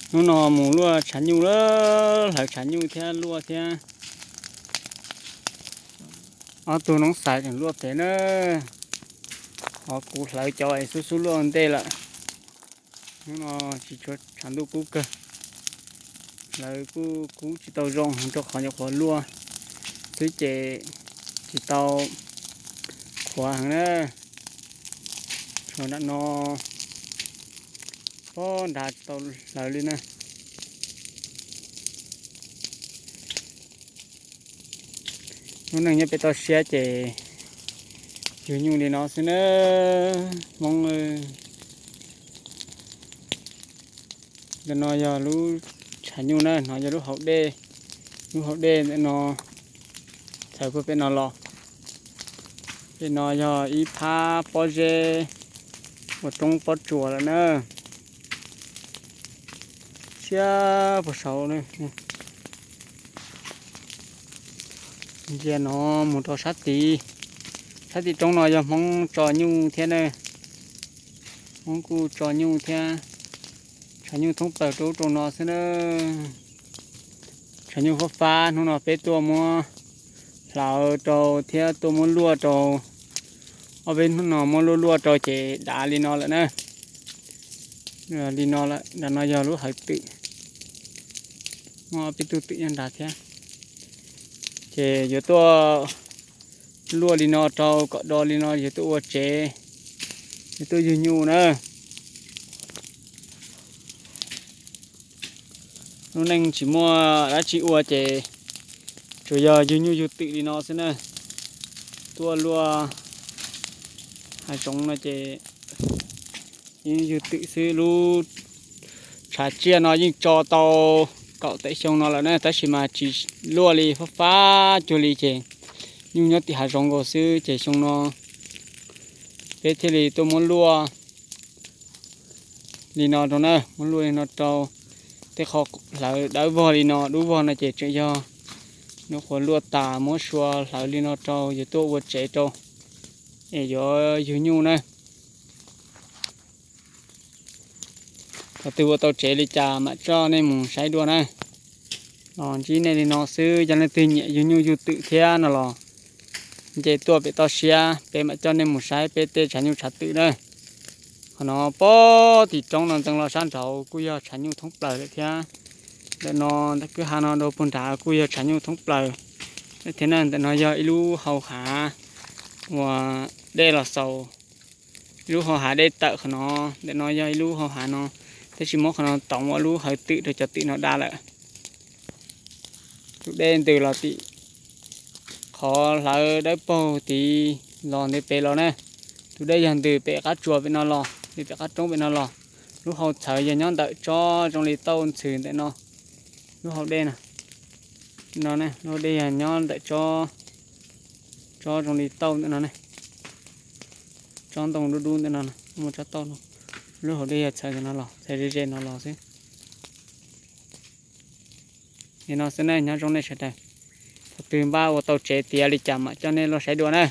Hnub no mus luaj tshav nyuj lawm, hlawv tshav nyuj thiab luaj thiab. Ob tug noob xais tseem luaj pem na. Ho kuv hlawv cov es xub xub luaj ntej lawm. Hnub no tsis tshua tshav ntuj kub kawg, hlawv kuj kub tsis tau zoo rau qhov nyuam qhuav luaj xwb ces tsis tau qhuav heev na. Tshuav nram no pob nrad tsis tau hlawv li na. Lub neej nyob pem toj siab ces yug nyuj li no xwb na. Hmoob, ntawm no yog lub tshav nyuj na, no yog lub hauv dej. Lub hauv dej ntawm no txhawv puag pem no los. Pem no yog ib phab pob zeb uas roob pob tsuas lawm na. Siab puag saud na. Ntsia no mus rau sab tid, sab tim roob no yog Hmoob tso nyuj thiab na. Hmoob kuj tso nyuj thiab, tshav nyuj thoob plaws rau ub rau no xwb na. Tshav nyuj fab fab, hnub no peb tuaj muab hlawv rau thiab tuaj muab luaj rau. Ob peb hnub no muab luaj luaj rau ces dav li no lawm na. Li no lawm, nram no yog lub hawv twm, muaj ob peb tug twm nyob nrad thiab. Ces yuav tuaj luaj li no rau kom do li no yuav tuaj ua tsev, yuav tuaj yug nyuj na. Lub neej tsis muaj dab tsi ua ces tsuas yog yug nyuj yug twm li no xwb na. Tuaj luaj hav zoov no ces yug nyuj yug twm xwb. Lub tshav tsiaj no yeej tso tau kaum tawm xyoo no lawm na, tab sis mas tsis luaj li, fab fab cuag li ces nyuj nyob tim hav zoov nkaus xwb ces xyoo no peb thiaj li tuaj muab luaj li no rau na, muab luaj li no rau. Tej qho hlawv dawb vog li no, dub vog no ces tseem yog nyuam qhuav luaj tas, muab sua hlawv li no rau yuav tuaj ua tsev rau es yuav yug nyuj na. Qhov twg ua tau tsev li cas mam coj nej mus saib dua na. Los ntsib nej li no xwb, yog leej twg nyiam yug nyuj yug twm thiab no los nce tuaj pem toj siab, peb mam coj nej mus saib peb tej tshav nyuj tshav twm na. Qhov no pob tim roob no ntxeev los sab nraud kuj yog tshav nyuj thoob plaws lawm thiab. Ntawm no kwj ha no rau puag nrad kuj yog tshav nyuj thoob plaws. Thiab na, ntawm no yog ib lub hau hav uas dej los xaus, ib lub hau hav dej tawm qhov no. Ntawm no yog ib lub hau hav no, tab sis muab qhov no toov ua lub hawv twm rau cov twm no da lawm. Tus dej ntws los tim qhov hlawv dawb paug tid los ntev pem los na. Tus dej yog ntws pem qab tsuas pem no los, ntws pem qab roob pem no los. Lub hau txhawv yog nyob ntawm tsob zoo li tauj ntxhw ntawm no. Lub hau dej no, no lub hau dej yog nyob ntawm tsob, tsob zoo li tauj ntawm no ne. Tsob ntoo dub dub ntawm no, muaj tsob tauj no. Lub hau dej yog txhawv ntawm no los, txhawv ze ze no los xwb. Li no xwb ne, nyob zoo nej sawv daws. Thaum twg npaj ua tau tsev tiav li cas mam coj nej los saib dua na.